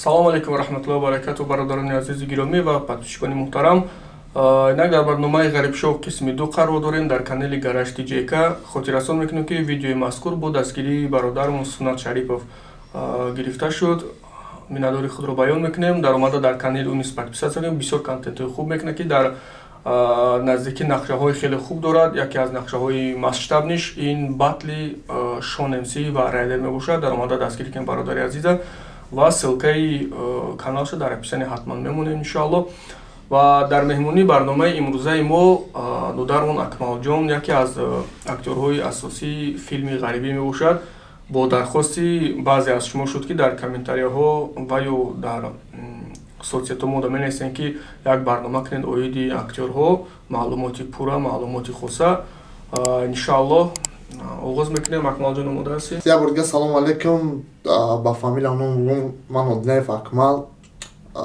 Салому алейкум ва раҳматуллоҳи ва баракату, бародарони азизу гиромӣ ва подписчикони муҳтарам. Инак дар барномаи «Ғарибшоу» қисми ду қарор дорем дар канали Гараж ТЖК. Хотиррасон мекунем, ки видеои мазкур бо дастгирии бародармон Суннат Шарипов гирифта шуд. Миннатдори худро баён мекунем. Даромада дар канали ӯ низ подписаться кунем. Бисёр контентҳои хуб мекунад, ки дар наздикӣ нақшаҳои хеле хуб дорад. Яке аз нақшаҳои масштабныйш ин батли Шон МС ва Райдер мебошад. Даромада дастгирӣ кунем бародари азиза ва ссылкаи каналшо дар описание ҳатман мемонем, иншоалло. Ва дар меҳмонии барномаи имрӯзаи мо додармон Акмалҷон, яке аз актёрҳои асосии филми «Ғарибӣ» мебошад. Бо дархости баъзе аз шумо шуд, ки дар комментарияҳо ва ё дар соцсетҳо мо менависем, ки як барнома кунед оиди актёрҳо, маълумоти пурра, маълумоти хоса. Иншоаллоҳ, оғоз мекунем. Акмалҷон, омода ҳастӣ? Як бор дига салому алейкум. Ба фамилиям ном ман Одинаев Акмал,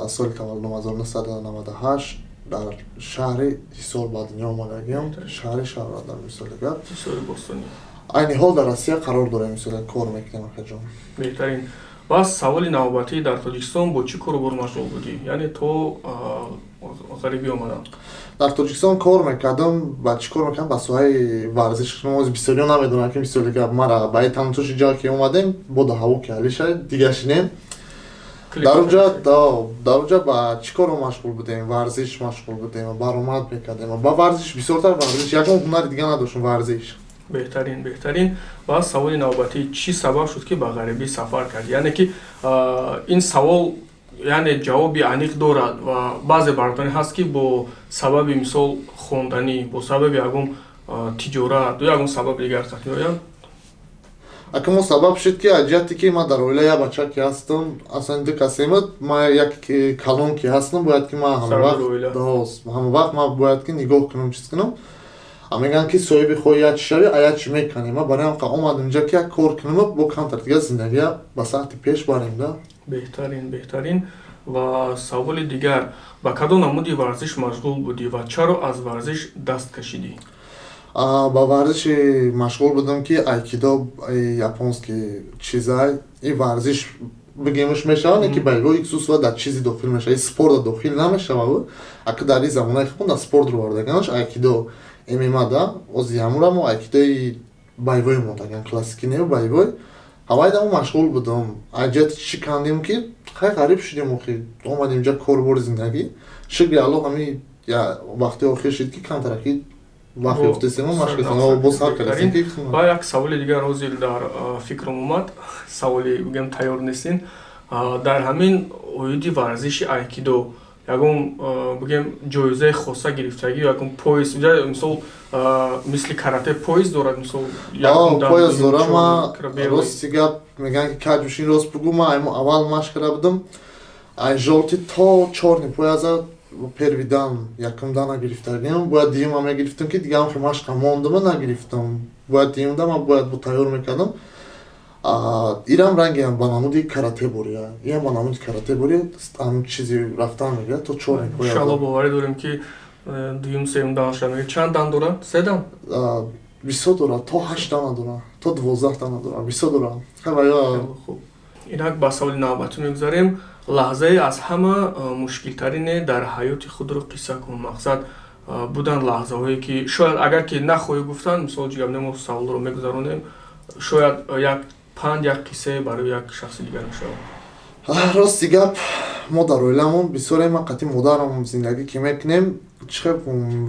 соли таваллудам 1998, дар шаҳри Ҳисор ба дунё омадагиам, шаҳри Шаҳрвадар, мисоли гап. Ҳисори бостонӣ. Айни ҳол дар Россия қарор дорем, мисоли, кор мекунем, акаҷон. Беҳтарин. Ва саволи навбатӣ: дар Тоҷикистон бо чӣ кору бор машғул будӣ, яъне то ғарибӣ омадан? Дар Тоҷикистон кор мекардам. Ба чӣ кор мекардам? Ба соҳаи варзиш. Бисёриё намедонам, ки, мисоли гап, мара ба тамтуши ҷо ки омадем, бода ҳаво ки ҳалиша дига шинем. Дар уҷа ба чӣ коро машғул будем? Варзиш машғул будем, баромад мекардем ба варзиш, бисёртар варзиш, ягон ҳунари дига надоштем, варзиш. Беҳтарин, беҳтарин. Ва саволи навбатӣ: чӣ сабаб шуд, ки ба ғарибӣ сафар кардӣ? Яъне ки ин савол, яъне, ҷавоби аниқ дорад ва баъзе бародаре ҳаст, ки бо сабаби, мисол, хонданӣ, бо сабаби ягон тиҷорат ё ягон сабаби дигар қат меоянд. Ака, мо сабаб шуд, ки аз ҷиҳате ки ман дар оила як бача ки ҳастам, аслан ду касемуд, ман як калон ки ҳастам, бояд ки ман ҳамавақт ман бояд ки нигоҳ кунам, чиз кунам. Мегӯянд, ки соҳиби хоҳи як чи шавӣ, а як чи мекунӣ. Ман барои ҳам омадам инҷа, ки як кор кунам, бо камтар дигар зиндагия ба сатҳи пеш барем да. Беҳтарин, беҳтарин. Ва саволи дигар: ба кадом намуди варзиш машғул будӣ ва чаро аз варзиш даст кашидӣ? Ба варзиши машғул будам, ки айкидо, японский чизай. Ин варзиш бигемш мешавад, не ки ба его искусство дар чизи дохил мешавад, спорта дохил намешавад. Ака, дар ин замонаи худмон дар спорт ро вардаганаш айкидо, ММА да ози ҳамура мо айкидои боевой мондаган, классикӣ не, боевой. Ҳавайда мо машғул будам. Аз ҷиҳати чӣ кандем, ки хай ғариб шудем, охи омадем инҷа, корбори зиндагӣ, шукри Аллоҳ, ҳами вақти охир шуд, ки камтараки вақт ёфтесем, машқ боз сар кардем. Ва як саволи дигар ҳозир дар фикрам омад, саволи бигем тайёр нестин. Дар ҳамин оиди варзиши айкидо ягон, бигем, ҷоизаи хоса гирифтагӣ, ягон пояс, мисол, мисли карате пояс дорад, мисол? Пояс дорам. Ма рости гап, мегӯянд, ки каҷ бишин, рост бугӯ. Ма аввал машқ карда будам, ай жёлтый то чёрный пояса, первый дан, якум дана гирифтагиам. Бояд дуюмам мегирифтам, ки дигаам хе машқа мондама, нагирифтам. Бояд дуюмда ман бояд бо тайёр мекардам. Ирам рангиам ба намуди карате бория, иам ба намуди карате бория, ҳам чизи рафтан мегирад то чёрный пояс. Иншалло, боварӣ дорем, ки дуюм, сеюм данша мегирад. Чанд дан дорад? Се дан? Бисёр дорад, то ҳашт дана дорад, то 12 дана дорад, бисёр дорад. Хуб, инак ба саволи навбатӣ мегузарем. Лаҳзае аз ҳама мушкилтарине дар ҳаёти худро қисса кун. Мақсад, буданд лаҳзаҳое, ки шояд, агар ки нахоҳӣ гуфтан, мисол, ҷигар, мо саволро мегузаронем, шояд як панд, як қиссае барои як шахси дигар мешавад. Рости гап, мо дар оиламон бисёре, ма қатъи модарам зиндагӣ ки мекунем, чӣ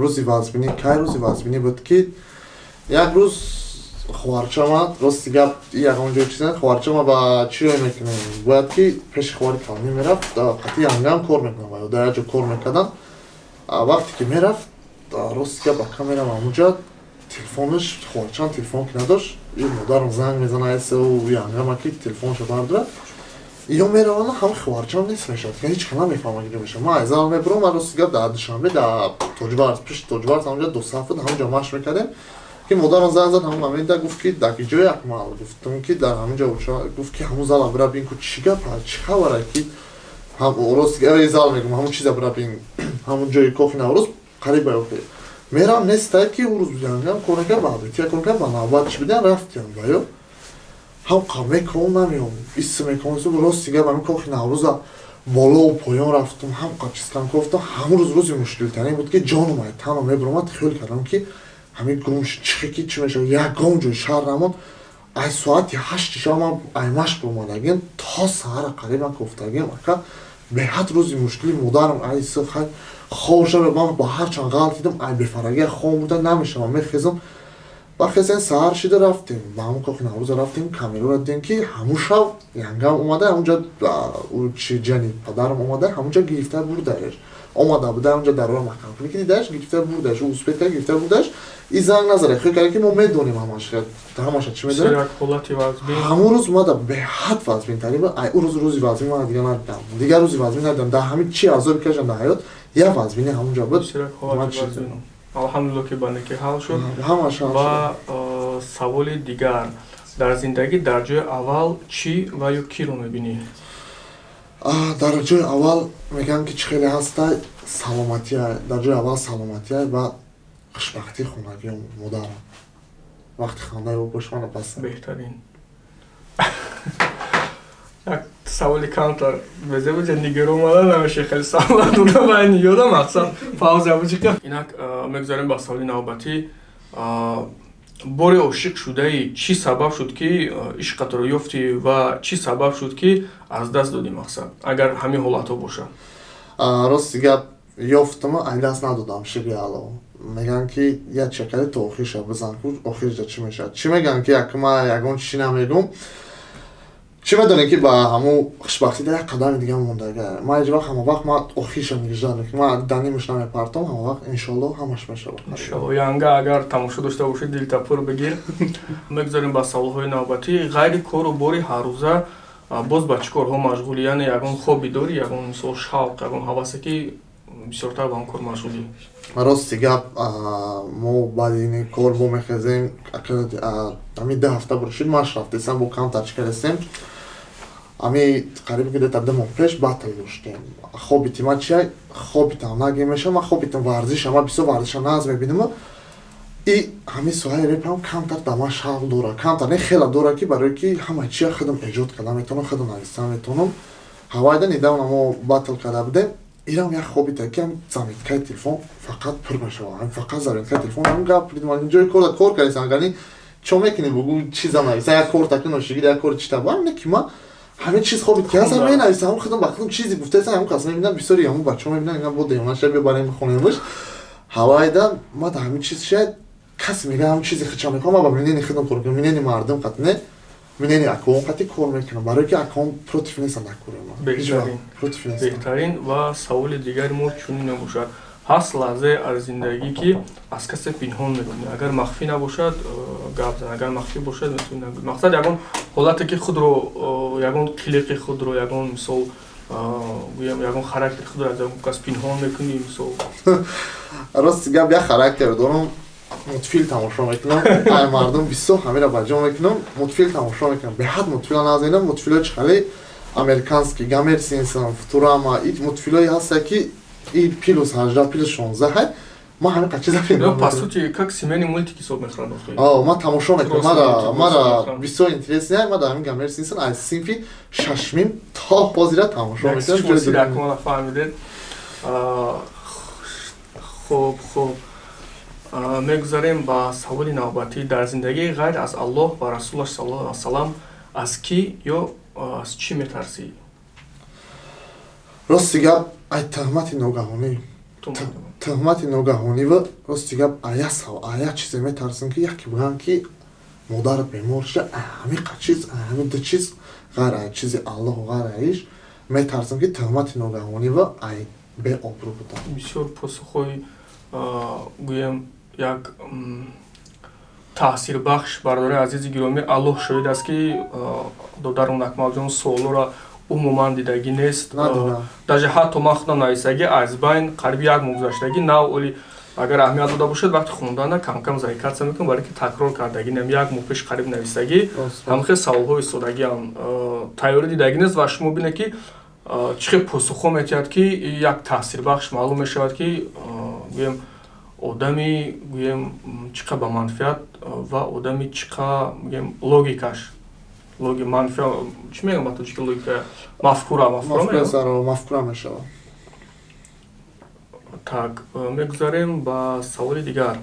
рӯзи вазбинӣ, кай рӯзи вазбинӣ буд, ки як рӯз хоҳарчама, рости гап, ягон ҷой чиз, хоҳарчама ба чӣ рой мекунем, бояд ки пеши хоҳари калонӣ мерафт, қатъи янгам кор мекунам, дар як ҷо кор мекардан. Вақте ки мерафт, рости гап, ака, мерам ҳамунҷа, телефонаш, хоҳарчам телефон ки надошт, модарам занг мезана янгама, ки телефоншо бардорад. Ё мераванд, ҳама, хоҳарчам нест мешавад, ҳеҷ ка намефаҳмад, ки мешавад. Ман аз зал мебурам. Ман, рости гап, дар Душанбе, дар Тоҷбарс, пишти Тоҷбарс, ҳамунҷа ду саф буд, ҳамунҷа машқ мекардем, ки модарам занг зад. Ҳамун момента гуфт, ки дар ҷои Акмал? Гуфтам, ки дар ҳаминҷа. Гуфт, ки ҳамун зала бира бин, ку чӣ гап, чӣ хабара, ки рост зал мегум, ҳамун чиза бира бин, ҳамун ҷои Кохи Наврӯз қариб ба охир. Мерам, нестай, ки ӯ рӯз янгам кор накард, ба абития кор кард, ба навбат чӣ бидан рафтиям ба ё ҳам қа меком, намеом, исм меком. Рости гап, ҳамин Кохи Наврӯза. Болову поён рафтум, ҳам чизкам кофтам. Ҳамун рӯз рӯзи мушкилтарин буд, ки ҷоном ай танам мебуромад. Хиёл кардам, ки ҳамин гум чихе ки чӣ мешавад. Ягон ҷои шаҳр намонд. Ай соати 8 шаб ман ай машқ омадагим, то саҳара қариб ман кофтагим, ака. Беҳад рӯзи мушкили. Модарам ай хай хоб шава, ман ба ҳарчанд ғалтидам, ай бефарагия хоб буда намешавам. Мехезам ба хезен, саҳар шида рафтем ба ҳамун кохи Наврӯза, рафтем, камераро дидем, ки ҳамун шаб янгам омада ҳамунҷа, ҷани падарам омада, ҳамунҷа гирифта бурдаеш. Омада буда ҳамунҷа, дарора маҳкам кунӣ, ки дидааш, гирифта бурдаеш, успеть кард, гирифта бурдаеш. И занг назара, хел кард, ки мо медонем ҳамаша, ҳамаша чӣ медонем. Ҳамун рӯз омада, беҳад вазминтарин. Ай ӯ рӯз рӯзи вазмин ман дигар надидам, дигар рӯзи вазмин надидам. Дар ҳамин чи азоби кашам дар ҳаёт, як вазмини ҳамунҷа буд. Алҳамдулилло, ки ба некӣ ҳал шуд. Ҳамаша. Ва саволи дигар: дар зиндагӣ дар ҷои аввал чӣ ва ё киро мебинӣ? Дар ҷои аввал мегӯям, ки чӣ хеле ҳаста, саломатия. Дар ҷои аввал саломатия ва хушбахтии хонагиам, модарам. Вақти хандаи ӯ бош, мана бас. Беҳтарин. Як саволи камтар безебуҷа нигаромада намеша, хеле савола дода ба ёда мақсад пауза бучика. Инак мегузарем ба саволи навбатӣ. Боре ошиқ шудаи, чӣ сабаб шуд, ки ишқатро ёфтӣ, ва чӣ сабаб шуд, ки аз даст додӣ? Мақсад, агар ҳамин ҳолатҳо бошад. Рости гап, ёфтама, ай даст надодам. Шиби ало мегӯянд, ки як чакари то охирша бизан, ку охирҷа чӣ мешавад. Чӣ мегӯянд, ки якма ягон чӣ намегӯм. Чӣ медонем, ки ба ҳамун хушбахтида як қадами дига мондага. Ман ҳеҷ вақт, ҳама вақт ман охирша мегиржам, ман данимаш намепартом. Ҳама вақт, иншолло, ҳамаш мешавад. Иншолло. Янга, агар тамошо дошта бошед, дилта пур бигир. Мегузарем ба саволҳои навбатӣ. Ғайри кору бори ҳаррӯза боз ба чӣ корҳо машғулӣ? Яъне ягон хобби дорӣ, ягон мисол шавқ, ягон ҳавасе, ки бисёртар ба он кор машғулӣ? Рости гап, мо баъди ин кор бо мехезем. Ҳамин 2 ҳафта буршид, маш рафтесам, бо камтар чӣ кардастем. Ами қариб где-то 2 моҳ пеш батл доштем. Хоббити ман чия? Хоббитам наги мешавам, ман хоббитам варзиша. Ман бисёр варзиша нағз мебинам. И ҳамин соҳаи репам камтар дар ман шавқ дора, камтар не, хела дора, ки барое ки ҳама чия худам эҷод карда метавонам, худам нависта метавонам. Ҳавайда недавно мо батл карда будем. Ирам як хоббита, ки заметкаи телефон фақат пур мешавад, фақат заметкаи телефон. Ҳам гап ҷои кор кор кардесам, гани чо мекунӣ, бугӯ, чиза нависа, як кор такиношигир, як кори чита не, ки ман ҳамин чиз хобит ки ҳастам, менависам худам ба худам. Чизе гуфтаесам, ҳамун кас мебинам, бисёри ҳамун бачаҳо мебинам, ина бо девонаша бибарем, бихонемш. Ҳавайда ма да ҳамин чиз шояд касе мега, ҳамин чизи хича мехоҳам. Ма ба мнение худам кор мекунам, мнение мардум қат не, мнение акоон қати кор мекунам, барое ки акоон против нестанд дар кори ма. Против нестанд. Беҳтарин. Ва саволи дигари мо чунин мебошад: ҳаст лаҳзае аз зиндагӣ, ки аз касе пинҳон мекунӣ? Агар махфӣ набошад, гап зан, агар махфӣ бошад, метавонӣ нагӯӣ. Мақсад, ягон ҳолате, ки худро, ягон қилиқи худро, ягон мисол гӯям, ягон характери худро аз ягон кас пинҳон мекунӣ, мисол. Рости гап, як характер дорам: мультфилм тамошо мекунам. Ай мардум бисёр ҳамира ба ҷо мекунам. Мультфилм тамошо мекунам, беҳад мультфилм назинам. Мультфилҳои чи хеле американский, Гомер Симпсон, Футурама, и мультфилҳое ҳаста, ки и плюс 18, плюс 16 ҳай. Ман ҳамин қад чиза. По сути, как семейный мультик ҳисоб мехӯрад. Ман тамошо мекунам, мара бисёр интересный. Ман дар ҳамин Гомер Симпсон аз синфи шашмим то ҳозира тамошо мекунам. Фаҳмидед. Хуб, мегузарем ба саволи навбатӣ. Дар зиндагӣ ғайр аз Аллоҳ ва Расулаш саллаллоҳу алайҳи васалам аз кӣ ё аз чӣ метарсӣ? Рости гап, ай тӯҳмати ногаҳонӣ, тӯҳмати ногаҳонӣ. Ва рости гап, ая чизе метарсам, ки яке бигӯянд, ки модарат бемор шуда. Ҳамин қад чиз, ҳамин ду чиз, ғайр ай чизи Аллоҳу ғайр аиш метарсам, ки тӯҳмати ногаҳонӣ ва ай беобрӯ будан. Бисёр посухҳои, гӯем, як таъсирбахш. Бародари азизи гиромӣ, Аллоҳ шоҳид аст, ки додарон Акмалҷон суолоро умуман дидагӣ нест. Даже ҳатто ман худам нависагӣ, аз байн қариби як моҳ гузаштагӣ нав оли. Агар аҳамият дода бошед, вақти хондана камкам заикаться мекунам, барои ки такрор кардагӣ нем. Як моҳ пеш қариб нависагӣ, ҳамхел саволҳои истодагиам, тайёрӣ дидагӣ нест. Ва шумо бинед, ки чӣ хел посухҳо метиҳад, ки як таъсирбахш маълум мешавад, ки гӯем, одами, гӯем, чӣ қадр ба манфиат ва одами чӣ қадр, гӯем, логикаш. Логи манфӣ чӣ мегӯям ба тоҷики, логика, мафкура, мафкура, мафкура мешавад. Так, мегузарем ба саволи дигар.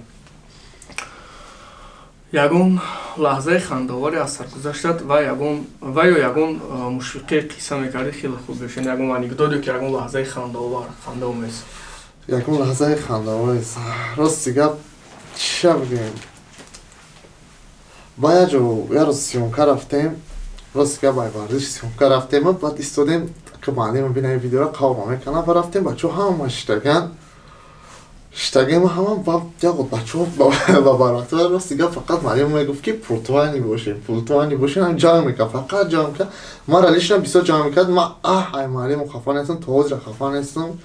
Ягон лаҳзаи хандаоваре аз саргузаштат ва ягон ва ё ягон мушфиқе қисса мекардӣ, хеле хуб бошад. Ягон анекдот ё ки ягон лаҳзаи хандаовар, хандаомез. Ягон лаҳзаи хандаомез, рости гап, чиша бигӯем, ба як ҷо як рӯз съёмка рафтем. Рости гап, ай варзиш съёмка рафтем, баъд истодем, ки муаллим бинами видеора қавма мекунам, ва рафтем, бачаҳо ҳама шиштаган, шиштагем ҳама. Баъд як бачаҳо ба барвақт. Рости гап, фақат муаллим мегуфт, ки пунктуальный бошем, пунктуальный бошем. Ҳам ҷамъ мекард, фақат ҷамъ мекард. Мара лично бисёр ҷамъ мекард. Ман ай муаллиму хафа нестам, то ҳозира хафа нестам.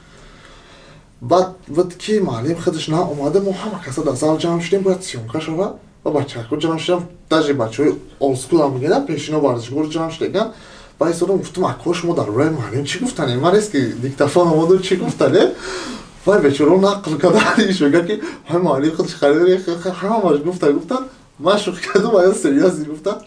Баъд буд, ки муаллим худаш наомада, мо ҳама каса дар зал ҷамъ шудем, бояд съёмка шавад, ва бачаҳако ҷамъ шудам, даже бачаҳои олдскул ам мегӯянд, пешино варзишгор ҷамъ шудаган. Ба истодам, гуфтам: «Акош, мо дар бораи муаллим чӣ гуфтанем?» Ман нест, ки диктофон омаду чӣ гуфтанем. Вай бечоро нақл карда, мега, ки вай муаллим худаш харид, ҳамаш гуфта гуфтан. Ман шӯхӣ кардам, ая серьёзно гуфтан.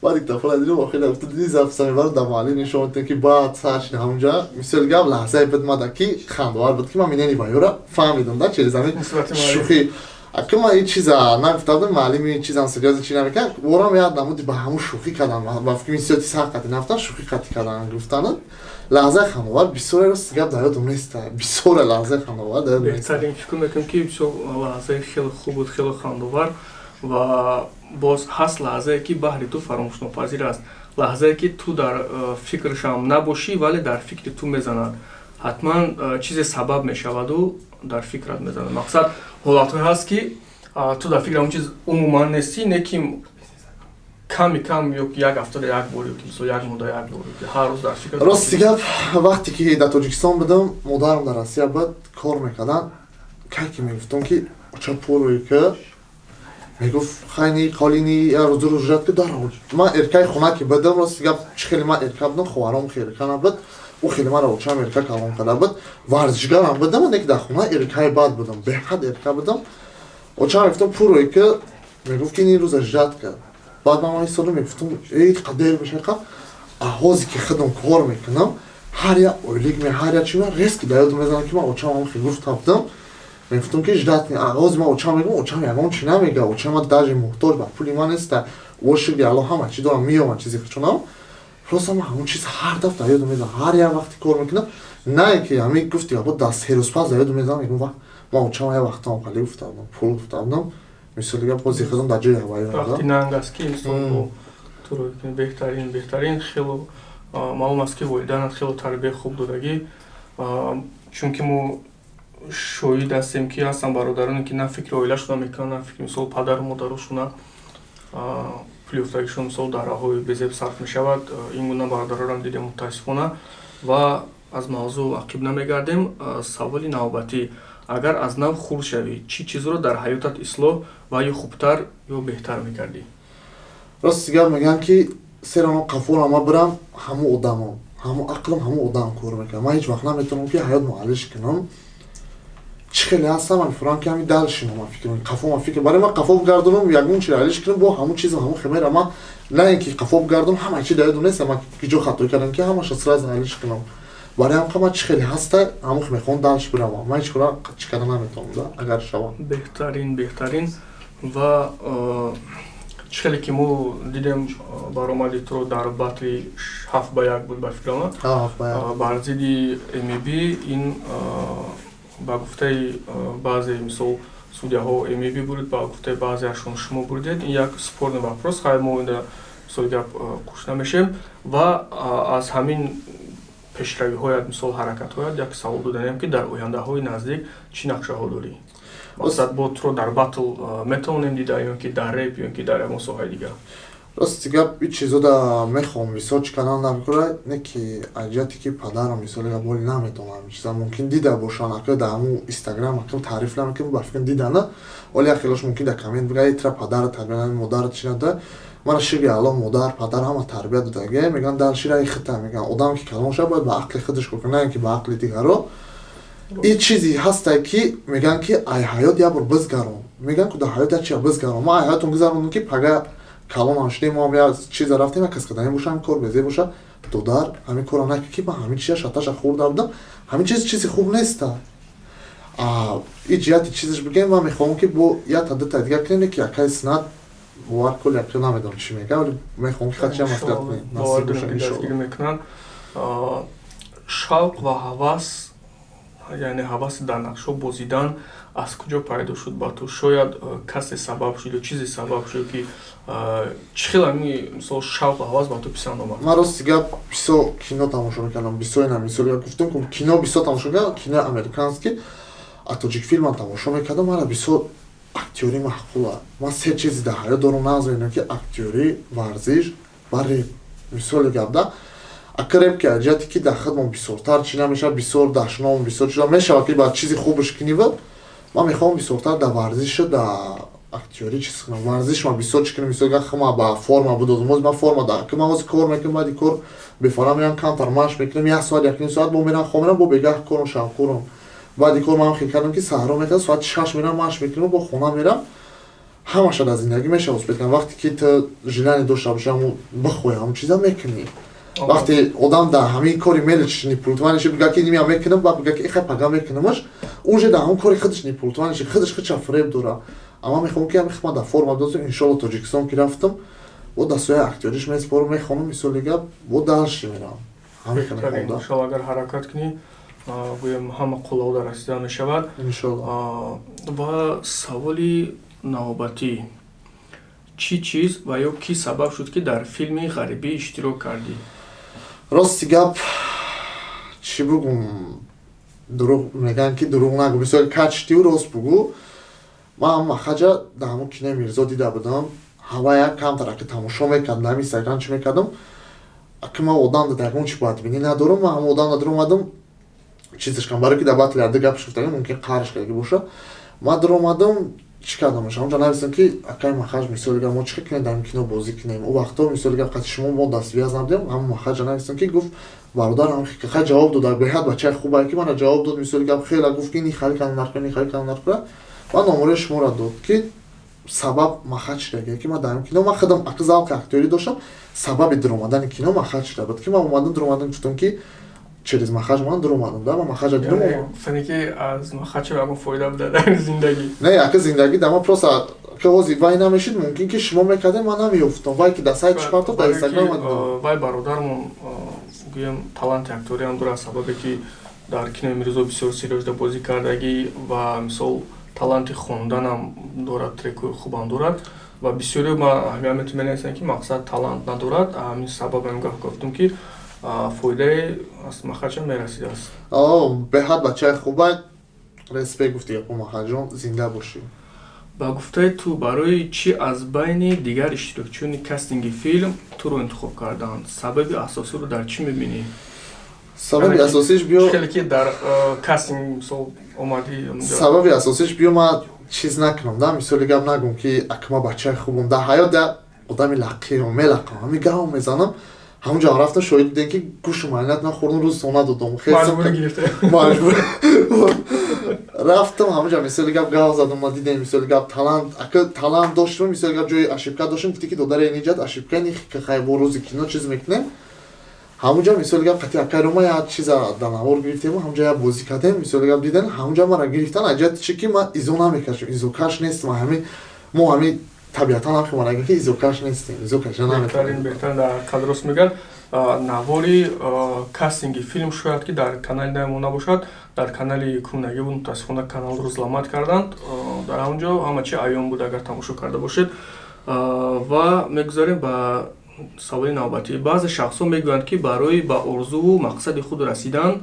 Баъд диктофон дидим, охир гуфта: «Диди, запись мебарам, дар муаллим нишон медиҳам, ки баъд сар шид ҳамунҷа». Мисол гап, лаҳзае буд мада, ки хандовар буд, ки ман минени ваёра фаҳмидам да через ҳамин шӯхӣ. Ака, ман ин чиза нагуфта будам, муаллими чизам серьёзно чи намекард, борам як намуди ба ҳамун шӯхӣ кардам, ба фикри сиёти сар қатӣ нафтан, шӯхӣ қатӣ кардан гуфтан. Лаҳзаи хандовар бисёре, рост гап, дар ёдам нест. Бисёре лаҳзаи хандовар дар ёдам нест. Беҳтарин, фикр мекунам, ки бисёр лаҳзаи хеле хуб буд, хеле хандовар. Ва боз ҳаст лаҳзае, ки баҳри ту фаромӯшнопазир аст, лаҳзае, ки ту дар фикрашам набошӣ, вале дар фикри ту мезанад, ҳатман чизе сабаб мешаваду дар фикрат мезанад. Мақсад, ҳолатҳое ҳаст, ки ту дар фикри ҳамон чиз умуман нестӣ, не ки ками кам ё як ҳафтада як бор, ё ки мисол як моҳда як бор, ё ки ҳар рӯз дар фикр. Рости гап, вақте ки дар Тоҷикистон будам, модарам дар Россия буд, кор мекарданд. Кай ки мегуфтам, ки оча, пурӯи ки мегуфт: «Хайни қолини, як рӯз, 2 рӯз ждать ки». Дар ман эркаи хона ки будам, рости гап, чӣ хеле ман эрка будам, хоҳаром хеле эрка набуд, ӯ хеле маро очам эрка калон карда буд. Варзишгарам будам, не ки дар хона эркаи бад будам, беҳад эрка будам. Очам мегуфтам: «Пурӯи ки», мегуфт, ки ин рӯза ждать кард. Баъд ман истодам, мегуфтам: «Эй, қадер мешақа». Ҳозе ки худам кор мекунам, ҳар як ойлик ме, ҳар як чи резко дар ёдам мезанам, ки ман очам ҳам хел гуфта будам. Мегуфтам, ки ждать. Ҳози ман очам мегӯям, очам ягон чи намега, очам ман даже муҳтоҷ ба пули ман неста, о шукри Алло, ҳама чи дорам, меёмад чизи худшонам. Просто ман ҳамон чиз ҳар дафъ дар ёдам мезанам, ҳар як вақте кор мекунам, на ки ҳамин гуфти ябо, дар 3 рӯз пас дар ёдам мезанам, мегӯям: «Вақт ман очам як вақтам қали гуфта будам, пул гуфта будам». Мисоли гап, ҳози худам дар ҷои ҳаваи. Вақти нанг аст, ки инсон туро беҳтарин, беҳтарин. Хело маълум аст, ки волидайнат хело тарбияи хуб додагӣ, чунки мо шоҳид ҳастем, ки ҳастанд бародароне, ки на фикри оилашона мекунанд, на фикри, мисол, падару модарошона. Пули ёфтагишон, мисол, дар роҳҳои безеб сарф мешавад. Ин гуна бародарорам дидем, мутаассифона. Ва аз мавзӯъ ақиб намегардем. Саволи навбатӣ: агар аз нав хурд шавӣ, чӣ чизро дар ҳаётат ислоҳ ва ё хубтар ё беҳтар мекардӣ? Рости гап, мегӯям, ки серано қафора ма бирам, ҳамун одамам, ҳамун ақлам, ҳамун одам кор мекунам. Ман ҳеҷ вақт наметавонам, ки ҳаёт муаллиш кунам. Чӣ хеле ҳастам, ман мефурам, ки ҳамин дальше ман фикр қафо, ман фикр барои ман қафо бигардонам, ягон чи алиш кунам, бо ҳамун чизам, ҳамун хемера. Ман на ин ки қафо бигардонам, ҳама чи дар ёдам нест, ман ки ҷо хато кардам, ки ҳамаша сразу алиш кунам. Барои ҳам ман чӣ хеле ҳаста, ҳамун мехоҳам дальше биравам. Ман ҳеҷ кора чӣ карда наметавонам да, агар шавам. Беҳтарин, беҳтарин. Ва чӣ хеле ки мо дидем, баромади туро дар батли 7-1 буд, ба фикрама, бар зидди МБ. Ин ба гуфтаи баъзе, мисол, судяҳо МБ бурд, ба гуфтаи баъзеашон шумо бурдед. Ин як спорный вопрос. Хай, мо инда, мисоли гап, қуш намешем. Ва аз ҳамин пешравиҳоят, мисол, ҳаракатҳоят як савол доданем, ки дар ояндаҳои наздик чӣ нақшаҳо дорӣ? Мақсад, бо туро дар батл метавонем дида ё ки дар реп, ё ки дар ягон соҳаи дигар? Рости гап, ин чизо да мехоҳам бисёр чӣ кардан намекунад, не ки аҷияте ки падарам, мисоли гап, боли наметавонам. Чиза мумкин дида бошанд, ака, дар ҳамун Инстаграм акам таъриф намекунам, ба фикрам дидана. Вале як хелош мумкин дар коммент бигӯяд: «Тра падара тарбия, модарат чи нада?» Мара, шукри Аллоҳ, модар, падар ҳама тарбия додагия. Мегӯянд: «Дар шираи хита». Мегӯянд, одам ки калон шавад, бояд ба ақли худаш кор кунад, на ин ки ба ақли дигаро. Ин чизе ҳастае, ки мегӯянд, ки ай ҳаёт як бор бизгарон. Мегӯянд, ки дар ҳаёт як чиза бизгарон. Ман ай ҳаётон гузарондам, ки пага Калонам шудем, мо ҳам як чиза рафтем, як кас кардани боша, ҳамин кор безеб боша, додар, ҳамин корро накард, ки ман ҳамин чиза шаташа хӯрда будам, ҳамин чиз чизи хуб неста. И ҷиҳати чизаш бигем, ман мехоҳам, ки бо якта дута дига кунем, ки акаи Синат бовар кул як намедонам чӣ мега, вале мехоҳам, ки хача маслиҳат кунем. Бовар дорем, ки дастгирӣ мекунанд. Шавқ ва ҳавас, яъне ҳаваси дар нақшҳо бозидан аз куҷо пайдо шуд ба ту? Шояд касе сабаб шуд ё чизе сабаб шуд, ки чӣ хел ҳамин, мисол, шавқ ва ҳавас ба ту писанд омад? Ман, рости гап, бисёр кино тамошо мекардам, бисёр. Ина, мисол, гуфтам, кино бисёр тамошо мекардам, кинои американский, а тоҷикфилмам тамошо мекардам. Мара бисёр актёрӣ маъқула. Ман се чизи дар ҳаёт дорам, нағз мебинам, ки актёрӣ, варзиш ва реп. Мисоли гап да, ака, реп ки ҷиҳате ки дар худмон бисёртар чӣ намешавад, бисёр дашном, бисёр чиза мешавад, ки ба чизи хубаш кунива. Ман мехоҳам бисёртар дар варзишу дар актёрӣ чиз кунам. Варзиш ман бисёр чӣ кунам, мисол, хума ба форма будозм. Ҳозир ман форма да, ки ман ҳозир кор мекунам, баъди кор бефора мерам, камтар машқ мекунам, як соат, 1.5 соат, бо мерам, хоб мерам, бо бегаҳ корам, шавқурам. Баъди кор ман хел кардам, ки саҳро мекардам, соати 6 мерам, машқ мекунам, бо хона мерам. Ҳамаша дар зиндагӣ мешава успеть кардан, вақте ки ту желание дошта бошӣ, ҳамун бихоҳӣ, ҳамун чиза мекунӣ. Вақте одам дар ҳамин кори мелочи непунктуальный ши, бига ки нимя мекунам, баъд бига ки ихай пага мекунамаш, уже дар ҳамун кори худаш непунктуальный ши, худаш худша фиреб дора. Амма мехоҳам, ки ҳамин хидмат дар форма дозем. Иншолло, Тоҷикистон ки рафтам, бо дастҳои актёриш меспорам, мехонам, мисоли гап, бо дальше мерам. Иншолло, агар ҳаракат кунӣ, гӯем, ҳама қуллаҳо расида мешавад. Ва саволи навбатӣ: чӣ чиз ва ё кӣ сабаб шуд, ки дар филми «Ғарибӣ» иштирок кардӣ? Рости гап, чӣ бугум, дурӯғ мегӯянд, ки дурӯғ нагӯ, бисёр качтиу рост бугӯ. Ман Махаҷа дар ҳамон кинои Мирзо дида будам, ҳава як камтар аки тамошо мекардам, дар Инстаграм чӣ мекардам. Аки ман одам дар ягон чи бадбинӣ надорам, ман ҳамон одам даромадам, чизаш кардам, барое ки дар батли ду гапш гуфтагам, мумкин қарш кардаги боша. Ман даромадам, чӣ кардам, ҳамонҷа нависам, ки акай Махаҷ, мисоли гап, мо чӣ кунем, дар кино бозӣ кунем? Ӯ вақто, мисоли гап, қати шумо мо даствяз набудем. Ҳамон Махаҷа нависам, ки гуфт: бародар, хай, ҷавоб дод, беҳад бачаи хубае, ки мана ҷавоб дод. Мисоли гап, хела гуфт, ки ни хари кардам наркура, ни хари кардам наркура, ва номарои шуморо дод, ки сабаб Махаҷ шудагие, ки ман дар кино, ман худам аки завқи актёрӣ доштам, сабаби дуромадани кино Махаҷ шуда буд, ки ман омадам, дуромадам, гуфтам, ки через Махаҷ ман дуромадам да, ман Махаҷа дидам. Гуфтане, ки аз Махаҷ ягон фоида буда дар зиндагӣ? Не, ака, зиндагӣ да ман просто ки ҳозир вай намешид, мумкин ки шумо мекардем, ман намеёфтам. Вай ки дар сайт чӣ дар Инстаграм. Вай бародармон, гӯем, таланти актёриам дорад, сабабе ки дар кинои Мирзо бисёр серьёзно бозӣ кардагӣ ва, мисол, таланти хонданам дорад, трекҳои хубам дорад. Ва бисёре ма аҳамияти менависанд, ки мақсад талант надорад. Ҳамин сабаб ҳам гуфтум, ки фоидае аз Махаҷа мерасидааст. Беҳад бачаи хуба, респект гуфти япо, Махаҷон, зинда бошӣ. Ба гуфтаи ту, барои чӣ аз байни дигар иштирокчиёни кастинги филм туро интихоб карданд? Сабаби асосиро дар чӣ мебинӣ? Сабаби асосиш биё. Хеле ки дар кастинг, мисол, омадӣ. Сабаби асосиш биё, ман чиз накунам да, мисоли гап, нагум, ки акма бачаи хубум. Дар ҳаёт да одами лаққиам, мелақам, ҳами гапам мезанам. Ҳамунҷо рафтам, шоҳид будем, ки гӯшу майнат нахӯрдам, рӯз сона додам. Маҷбур. Рафтам ҳамунҷа, мисоли гап, гап задам, ма дидем, мисоли гап, талант, ака, талант доштем, мисоли гап, ҷои ошибка доштем, гуфти, ки додаре, ниҷат ошибка ни, хай, бо рӯзи кино чиз мекунем. Ҳамунҷа, мисоли гап, қати акай Рома як чиза дар навор гирифтем, ҳамунҷа як бозӣ кардем, мисоли гап, дидан, ҳамунҷа мара гирифтан. Аҷати чи ки ман изо намекашам, изокаш нестам. Ҳамин мо ҳамин табиатан ҳам мара ки изокаш нестем, изо каша наметавонем. Беҳтарин, дар қадр мегӯянд. Навори кастинги филм шояд ки дар канали наи мо набошад, дар канали кунагӣ буд. Мутаассифона, каналро взломать карданд. Дар ҳамон ҷо ҳама чи аён буд, агар тамошо карда бошед. Ва мегузарем ба саволи навбатӣ. Баъзе шахсҳо мегӯянд, ки барои ба орзуву мақсади худ расидан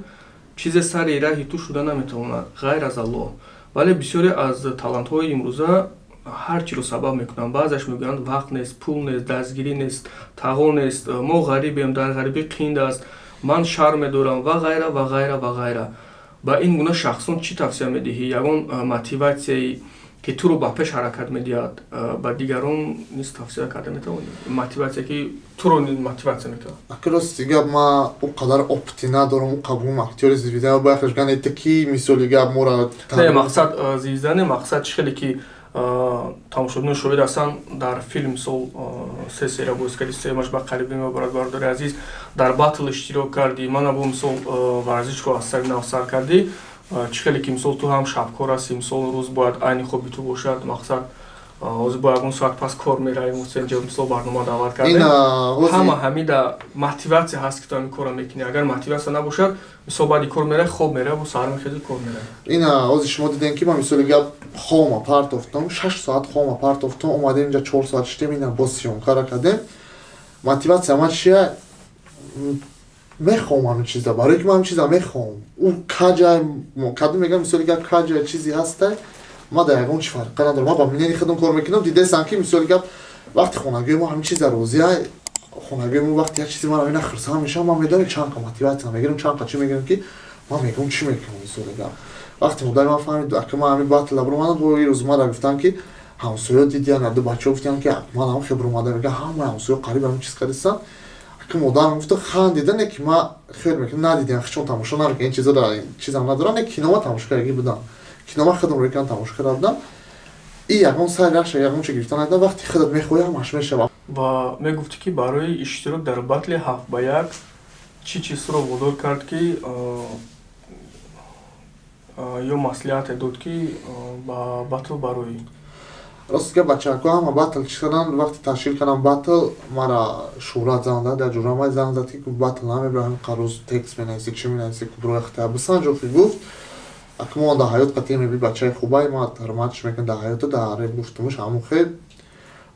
чизе сари раҳи ту шуда наметавонад, ғайр аз Аллоҳ. Вале бисёре аз талантҳои имрӯза ҳар чиро сабаб мекунанд. Баъзеаш мегӯянд: вақт нест, пул нест, дастгирӣ нест, тағо нест, мо ғарибем, дар ғарибӣ қинд аст, ман шарм медорам ва ғайра, ва ғайра, ва ғайра. Ба ин гуна шахсон чӣ тавсия медиҳӣ? Ягон мотиватсияе, ки туро ба пеш ҳаракат медиҳад, ба дигарон низ тавсия карда метавонӣ? Мотиватсия, ки туро мотиватсия мекунад. Аки, рости гап, ман о қадар опыт и надорам, о қабулм актёри звезда баяхаш ганете, ки, мисоли гап, мора Не, мақсад звезда не, мақсад чӣ хеле ки Тамошобинон шоҳид ҳастанд, дар филм мисол се серия боз кардӣ, сеюмаш ба қарибӣ мебарад. Бародари азиз, дар батл иштирок кардӣ, мана бо мисол варзишро аз сари нав сар кардӣ. Чӣ хеле ки мисол ту ҳам шабкор ҳастӣ, мисол рӯз бояд айни хоби ту бошад, мақсад ҳозир бо ягон соат пас кор меравем, инҷо мисол барнома даъват кардем, ҳама ҳамида мотиватсия ҳаст, ки ту ҳамин корро мекунӣ. Агар мотиватсия набошад, мисол баъди кор меравӣ, хоб меравӣ, бо саҳар мехезӣ, кор меравӣ. Ин ҳозир шумо дидем, ки ман мисоли гап хома партофтам, 6 соат хома партофтам, омадем инҷа, 4 соат шидем, ина боз съёмка ра кардем. Мотиватсия ман чия? Мехоҳам ҳамин чиза, барое ки ман ҳамин чиза мехоҳам. Ӯ каҷа кадом мегам, мисоли гап, каҷа чизе ҳаста, ма дар ягон чи фарқа надорам, ман ба мнение худам кор мекунам. Дидесам, ки мисоли гап, вақти хонагиҳои мо ҳамин чиза розия, хонагиҳои мо вақти як чизи ман ина хурсанд мешавам, ман медонам чанд қа мотиватсия мегирам, чанд қа чӣ мегирам, ки ман мегӯям, чӣ мекунам. Мисоли гап, вақти модари ман фаҳмид, ака ман ҳамин батла биромадам, бо рӯз мара гуфтам, ки ҳамсоё дидиян, ду бачаҳо гуфтиян, ки ман ҳам хел биромада, мега ҳама ҳамсоё қариб ҳамин чиз кардистан. Ака модарам гуфта, хандида, не ки ма хел мекунам, надидиям, чон тамошо намекунам, ин чизо чизам надорам, не кинома тамошо кардаги будам, кинома худам рӯи кан тамошо карда будам. И ягон сар раша, ягон чи гирифта надидам. Вақти худат мехоҳӣ, ҳамаш мешава. Ва мегуфтӣ, ки барои иштирок дар батли 7 ба 1 чӣ чизро водор кард, ки ё маслиҳате дод, ки ба батл бароӣ? Рост га, бачаҳако ҳама батл чӣ карданд, вақти ташкил кардам батл, мара Шӯҳрат занг зад, дар ҷурамай занг зад, ки батл намебарам, ҳамин рӯз текст менависӣ, чӣ менависӣ, куброи бисанҷ. Охи гуфт, ака мо дар ҳаёт қатъи меби бачаи хубай, ма ҳурматш мекунем дар ҳаёту дар реп. Гуфтумуш ҳамун хел.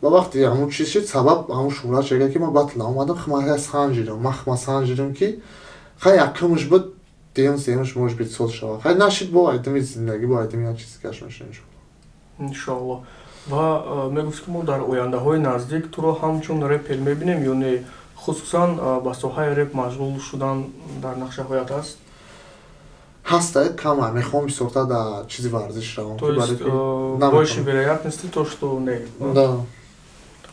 Ва вақти ҳамун чиз шид, сабаб ҳамун Шӯҳрат шега, ки ман батл омадам, ма санҷидам, ма санҷидам, ки хай якумш буд, дуюм, сеюмш может быть соз шава, хай нашид, бо айтими зиндагӣ, бо айтими як чиз гаш меша, иншоалло. Иншоалло. Ва мегуфт, ки мо дар ояндаҳои наздик туро ҳамчун репер мебинем ё не? Хусусан ба соҳаи реп машғул шудан дар нақшаҳоят аст? Ҳаста, кама мехоҳам бисёртар дар чизи варзиш равам. То есть больше вероятности то, что не? Да.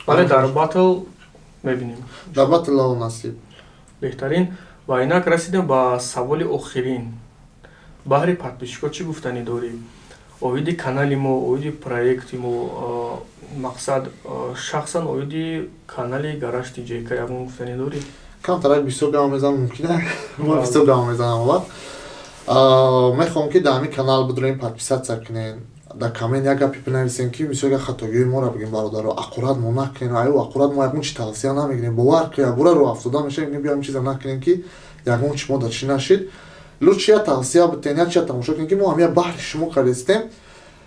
Вале дар батл мебинем? Дар батл, насиб. Беҳтарин. Ва инак расидем ба саволи охирин. Баҳри подписчик о чӣ гуфтанӣ дорӣ оиди канали мо, оиди проекти мо, мақсад, шахсан оиди канали Гараж Тиҷека ягон гуфтанӣ дорӣ? Камтарак бисёр гап мезанам, мумкина ман бисёр гап мезанам. Вақт мехоҳам, ки дар ҳамин канал бидурем, подписаться кунен, дар коммент як гапе бинависем, ки мисол як хатогиҳои моро бигем. Бародаро, ақурат мо накунем, аю ақурат мо ягон чи тавсия намегирем, бовар ки ягора роҳ афтода мешавем, биё ҳамин чиза накунем, ки ягон чи мо дар чӣ нашид. Лучше я тавсия битен, як чиза тамошо кунем, ки мо ҳамя баҳри шумо кардистем.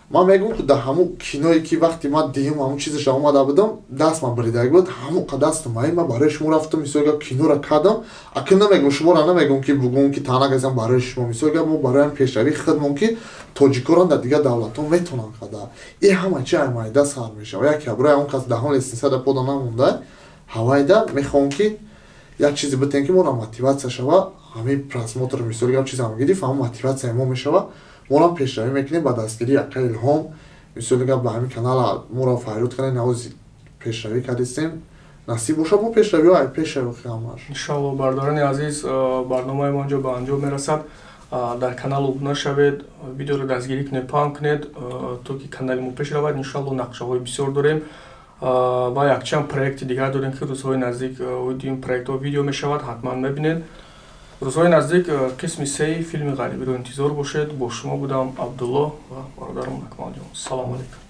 Ман мегӯям, ки дар ҳамун киное, ки вақти ман диюм ҳамун чизаша омада будам, даст ман бридаги буд, ҳамун қа дастам ай ман барои шумо рафтам, мисол гап, киноро кардам. Ака намегӯм, шуморо намегӯм, ки бугӯм, ки таъна газам барои шумо. Мисол гап, мо барои ҳам пешравии худмон, ки тоҷикорон дар дигар давлатҳо метавонанд када. И ҳама чи ай майда сар мешава. Як яброи он кас даҳон лестница да пода намонда ҳавайда. Мехоҳам, ки як чизе битем, ки моро мотиватсия шава. Ҳамин просмотр, мисол гап, чизам гирифт, ҳамун мотиватсияи мо мешава, моам пешравӣ мекунем ба дастгирии ака Илҳом. Мисоли гап, ба ҳамин канала моро файруд кардем, навози пешравӣ кардистем, насиб бошад, мо пешравиҳо ай пешравӣ ҳамаш. Иншоалло. Бардорони азиз, барномаи мо инҷо ба анҷом мерасад. Дар канал обуна шавед, видеоро дастгирӣ кунед, паҳн кунед, то ки канали мо пеш равад. Иншоалло, нақшаҳои бисёр дорем ва якчанд проекти дигар дорем, ки рӯзҳои наздик оиди ин проектҳо видео мешавад, ҳатман мебинед. Рӯзҳои наздик қисми сеи филми ғарибиро интизор бошед. Бо шумо будам Абдулло ва бародарам Акмалҷон. Салому алайкум.